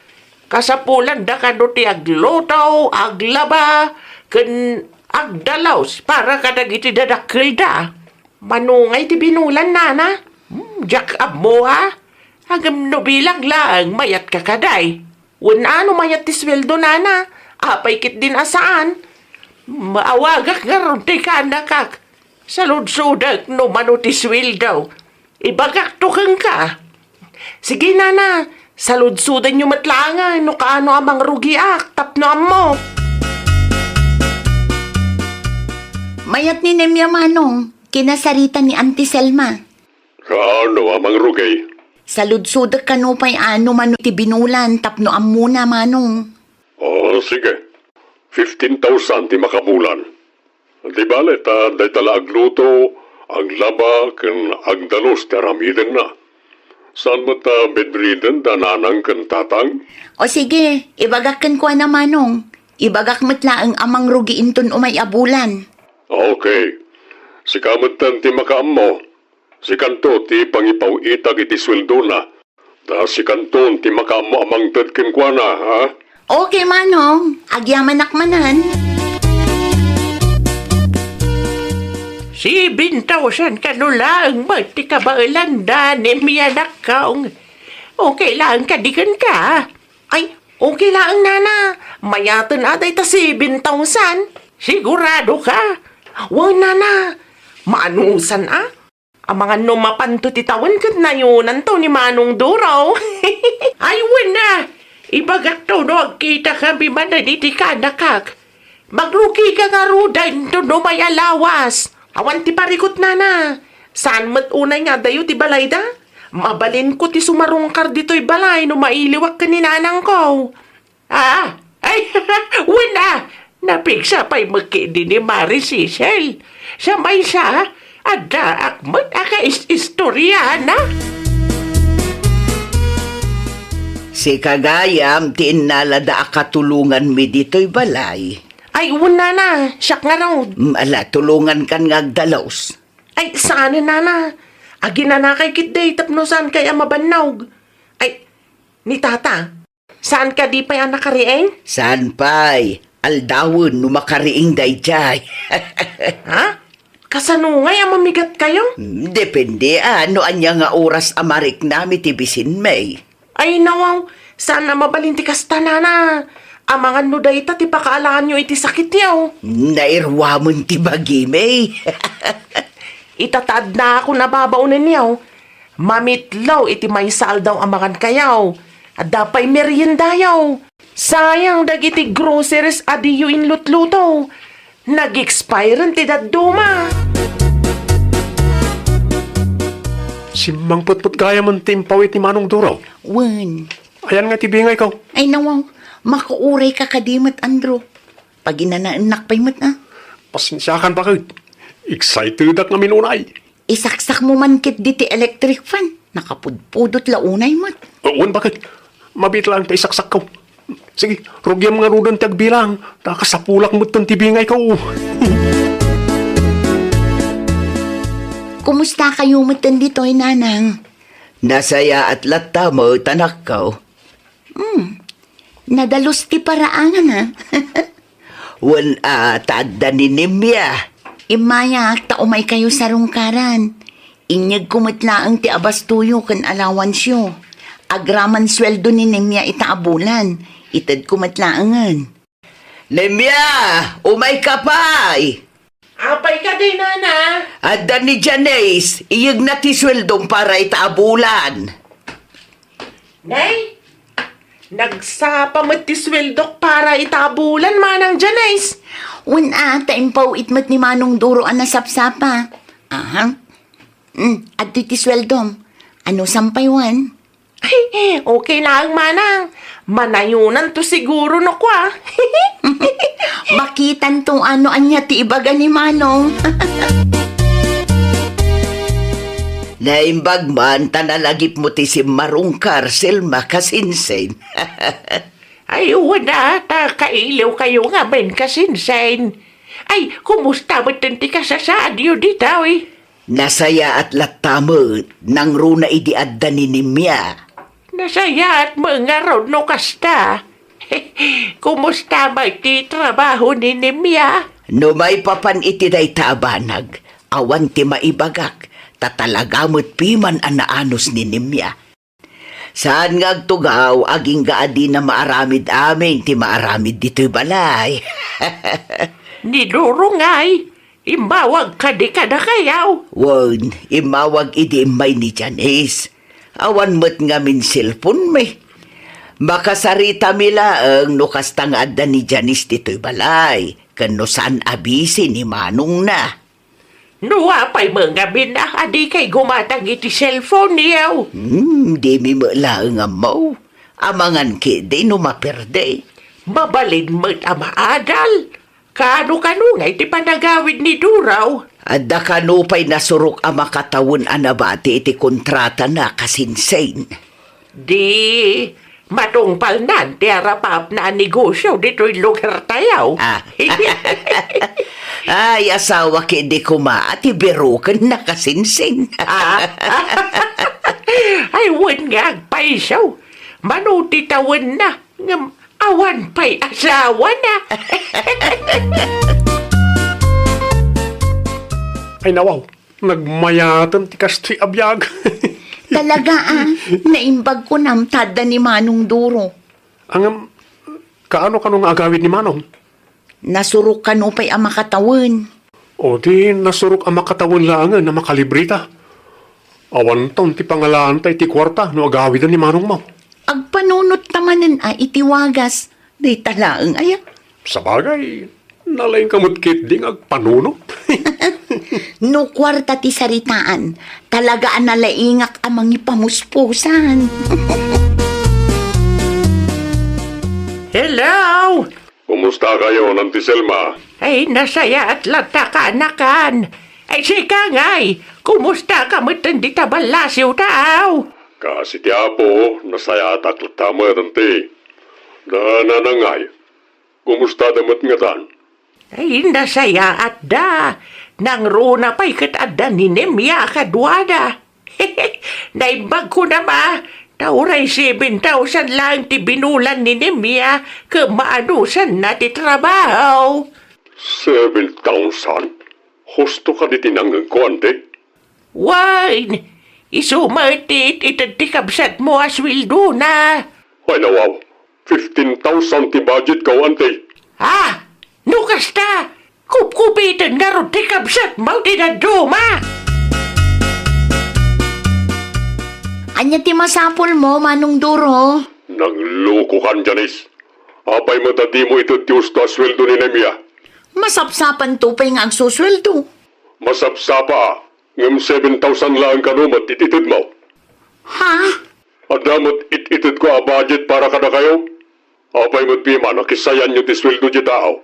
Kasapulanda kano ti agluto, aglaba, ken agdalus para kadagiti dadakkelda. Mano ngay ti binulan, nana? Hmm, diak ammo, a. Ngem no bilang laeng, mayatka kadi? Wen a, no mayat ti sueldo, nana, apay ketdin a saan? Maawagak ngarud ti kaanakak. Saludsodek no mano ti sueldo. Ibagakto kenka. Sige, nana, saludsodenyo met laengen no kaano a mangrugiak tapno ammo. Mayat ni Nemia, Manong, kinasarita ni Auntie Selma. Kaano a mangrugi? Saludsodek kano pay a no mano ti binulan tapno ammona, Manong. Oh, sige. Fifteen thousand ti makabulan. Di bale, ta dayta la agluto, aglaba, ken agdalus ti aramidenna. Saan met a bedridden da nanang ken tatang? O sige, ibagak kenkuana, Manong. Ibagak met laeng a mangrugi inton umay a bulan. Okay. Sika metten ti makaammo. Sikanto ti pangipaw-itak iti sueldona, ta sikanton ti makaammo a mangted kenkuana, ha? Okay, Manong. Agyamanak manen. Seven thousand kano laeng met ti kabaelanda, Nemia, anakko? Okay laeng kadi kenka? Ay, okay laeng, nana. Mayaten a dayta seven thousand. Sigurado ka? Wen, nana. Maanusan a? Amangan no mapanto ti tawen ket nayonanto ni Manong Duro. Ay, wen a. Ibagakto no agkitakami manen iti kaanakak. Magrugika ngaruden no may alawas. Awan ti parikut, nana. Saan met unay nga adayo ti balayda? Mabalinko ti sumarungkar ditoy balay no mailiwak ken ni nanangko. Ah, ay, wen a. Napigsa pay met ketdi ni Mari Cecil. Sa maysa, addaak met a kais-istoriana. Sika gayam ti innalada a katulonganmi ditoy balay. Ay, wen, nana, siak ngarud. Mm, ala, tulongankan nga agdalus. Ay, saan, nana. Aginanakay ketdi tapno saankay a mabannog. Ay, ni tata, saan kadi pay a nakariing? Saan pay? Aldawen no makariing daydiay. Ha? Kasano ngay a mamigatkayo? Hmm, depende a no ania nga oras a mariknam iti bisinmi. Ay, nawaw, saan a mabalin ti kasta, nana. Amangan no dayta ti pakaalaanyo iti sakityo. Nairuamen ti bagimi. Itataadnakon a babaonenyo. Mamitlaw iti maysa aldaw a mangankayo. Adda pay meriendayo. Sayang dagiti groceries a diyo inlutluto. Nag-expiren ti dadduma. Simmangpet met gayamen ti impawit ni Manong Duro. Wen. Ayan nga ti bingayko. Ay, nawaw. Makuurayka kadi met, Andrew. Paginanaennak pay met, a. Pasensiakan, baket. Excitedak ngamin unay. Isaksakmo man ketdi ti electric fan. Nakapudpudot la unay met. Wen, baket. Mabiit laeng ta isaksakko. Sige, rugiam ngaruden ti agbilang. Ta kasapulak metten ti bingayko. Kumustakayo metten ditoy, nanang? Nasayaat latta met, anakko. Hmm. Nadalus ti paraangan, a. Wen a, ta adda ni Nimia. Immayak ta umaykayo sarungkaran. Inyegko met laeng ti abastoyo ken alawansyo. Agraman sueldo ni Nimia ita a bulan. Itedko met laengen. Nimia, umayka pay! Apay kadi, nana? Adda ni Janice, iyegna ti sueldom para ita a bulan. Nay, nagsapa met ti sueldok para ita a bulan, Manang Janice. Wen a, ta impaw-it met ni Manong Duro a nasapsapa. Aha. Mm, adtoy ti sueldom. Ano sampay wen? Ay, okay laeng, manang. Manayonanto siguro no kua. Makitanto no ania ti ibaga ni Manong. Naimbag man ta nalagipmo ti simmarungkar, Selma, kasinsin. Ay, wen a, ta kailiwkayo ngamin, kasinsin. Ay, kumusta metten ti kasasaadyo ditoy? Nasayaat latta met, nangruna idi adda ni Nimia. Nasayaat met ngarud no kasta. Kumusta met ti trabaho ni Nimia? No maipapan iti dayta a banag, awan ti maibagak, ta talaga met piman a naanus ni Nimia. Saan nga agtugaw, agingga a dina maaramid amin ti maaramid ditoy balay. Ni Duro ngay, immawag kadi kadakayo? Wen, immawag idi immay ni Janice. Awan met ngamin cellphone-mi. Makasaritami laeng no kasta nga adda ni Janice ditoy balay, ken no saan a busy ni manongna. No apay met ngamin a dikay gumatang iti cellphone-yo? Hmm, dimi met laeng ammo. Amangan ketdi no maperdi. Mabalin met a maadal. Kano-kano ngay ti panagawid ni Duro? Adda kano pay nasurok a makatawen a nabati iti kontratana, kasinsin. Di, matungpalnan ti arapapna a negosio ditoy lugartayo. Ah. Ay, asawa ketdi koma a ti birokenna, kasinsin. Ah. Ay, wen nga agpayso. Mano ti tawenna, ngem awan pay asawana. Ay, nawaw. Nagmayaten ti kastoy a biag. Talaga, a, naimbag kunam ta adda ni Manong Duro. Ngem, kaano-kano nga agawid ni Manong? Nasurok kano pay a makatawen. O di nasurok a makatawen laengen a makalibreta. Awanton ti pangalaanta iti kuarta no agawiden ni manongmo. Agpanunot ta manen a iti wagas, dayta laeng aya. Sabagay, nalaingka met ketdi nga agpanunot. No kuarta ti saritaan, talaga a nalaingak a mangipamuspusan. Hello! Kumusta kayo, Nanti Selma? Ay, nasayaat latta, kaanakan. Ay, sika ngay, kumusta ka met dita ballasiw, taaw? Kaasi ti Apo, nasayaatak latta met, Nanti. Da nanang ngay, kumusta da met ngatan? Ay, nasayaat da. Nangruna pay ket adda ni Nemia a kaduada. Naimbag ko na ma, Ta uray seven thousand laeng ti binulan ni Nemia ket maanusanna ti trabaho. Seven thousand? Husto kadi ti nangngegko, Auntie? Wen, isu met ti it-ited ti kabsatmo a sueldona. Ay, nawaw. Fifteen thousand ti budgetko, Auntie. Ah, no kasta, kupkupiten ngarud ti kabsatmo ti dadduma. Ania ti masapulmo, Manong Duro? Naglukokan, Janice. Apay met a dimo ited ti husto a sueldo ni Nemia? Masapsapanto pay nga agsusueldo. Masapsapa, ngem seven thousand laeng kano met it-itedmo. Ha? Adda met it-itedko a budget para kadakayo. Apay met, Pima, nakisayanyo ti sueldo ti tao?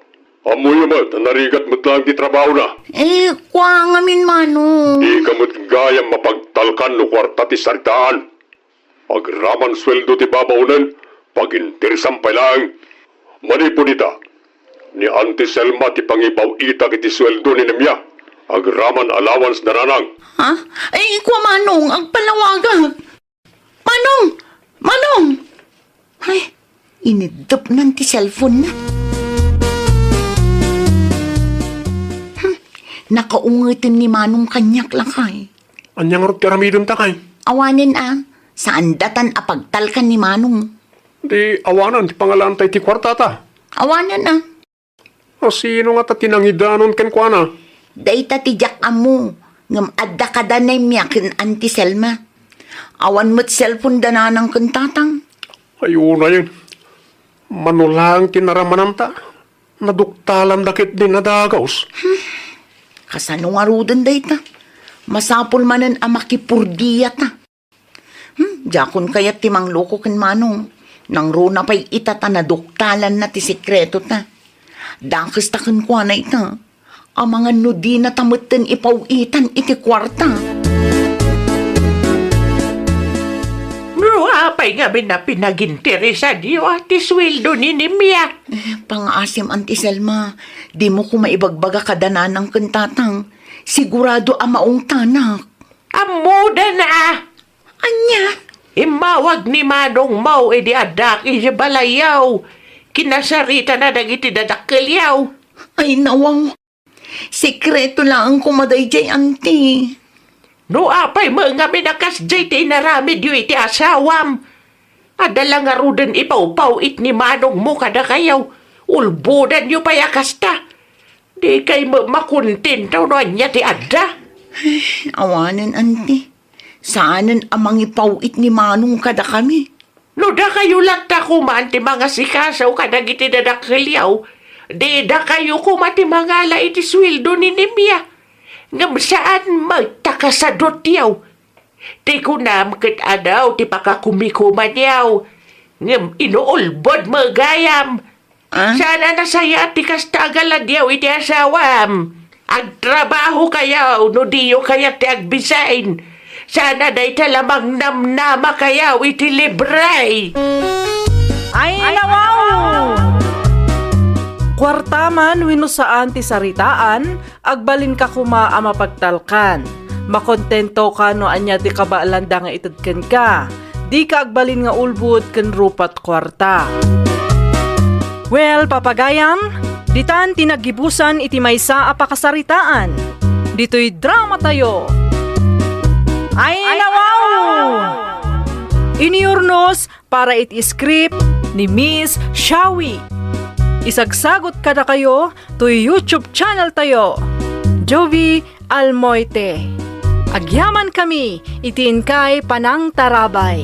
Ammoyo met a narigat met laeng ti trabahona. Eh, kua ngamin, Manong. Dika met gayam mapagtalkan no kuarta ti saritaan. Agraman sueldo ti babaonen, paginteresan pay laeng. Manipud ita, ni Auntie Selma ti pangipaw-itak iti sueldo ni Nemia, agraman allowance da nanang. Ha? Ay, kua, Manong, agpalawagak. Manong! Manong! Ay, iniddepnan ti cellphone-na. Hmm, nakaungeten ni Manong kaniak, lakay. Ania ngarud ti aramidenta, kay? Awanen a, saan datan a pagtalkan ni Manong. Di awanen ti pangalaanta iti kuartata? Awanen a. A, sino ngata ti nangidanon kenkuana? Dayta ti diak ammo, ngem adda kada Nemia ken Auntie Selma. Awan met cellphone da nanang ken tatang. Ay, unayen. Mano laeng ti naramananta? Naduktalanda ketdi a dagus. Hmm. Kasano ngaruden dayta? Masapul manen a makipurdiata. Hmm, diakon kayat ti mangloko ken Manong. Nangruna pay ita ta naduktalanna ti sekretota. Dakesta kenkuana ita. Amangan no dinata metten ipaw-itan iti kuarta. No apay ngamin a pinaginteresanyo a ti sueldo ni Nemia? Eh, pangaasim, Auntie Selma. Dimo koma ibagbaga kada nanang ken tatang. Sigurado a maungtanak. Ammoda na a. Ania? Immawag ni Manongmo idi addak idiay balayyo. Kinasaritana dagiti dadakkelyo. Ay, nawaw. Sekreto laeng koma daydiay, Auntie. No apay met ngamin a kasdiay ti inaramidyo iti asawam? Adda la ngaruden ipawpaw-it ni Manongmo kadakayo. Ulbodanyo pay a kasta. Dikay met makontento no ania ti adda. Ay, awanen, Auntie. Saanen a mangipaw-it ni Manong kadakami. No dakayo latta koma ti mangasikaso kadagiti dadakkelyo, di dakayo koma ti mangala iti sueldo ni Nemia. Ngem saan met ta kasadutyo. Ti kunam ket adu ti pakakumikumanyo, ngem inuulbod met gayam. Ah? Saan a nasayaat ti kasta a galadyo iti asawam. Agtrabahokayo no diyo kayat ti agbisin. Saan a dayta la mangnamnamakayo iti libre. Ay, nawaw! Kuarta man wenno saan ti saritaan, agbalinka koma a mapagtalkan. Makontentoka no ania ti kabaelanda nga ited kenka. Dika agbalin nga ulbod ken rupat kuarta. Well, papagayam, ditan ti naggibusan iti maysa a pakasaritaan. Ditoy dramatayo. Ay, nawaw! Iniurnos para iti script ni Miss Shawi. Isagsagut kadakayo toy YouTube channel tayo, Jovie Almoite. Agyamankami iti inkay panangtarabay.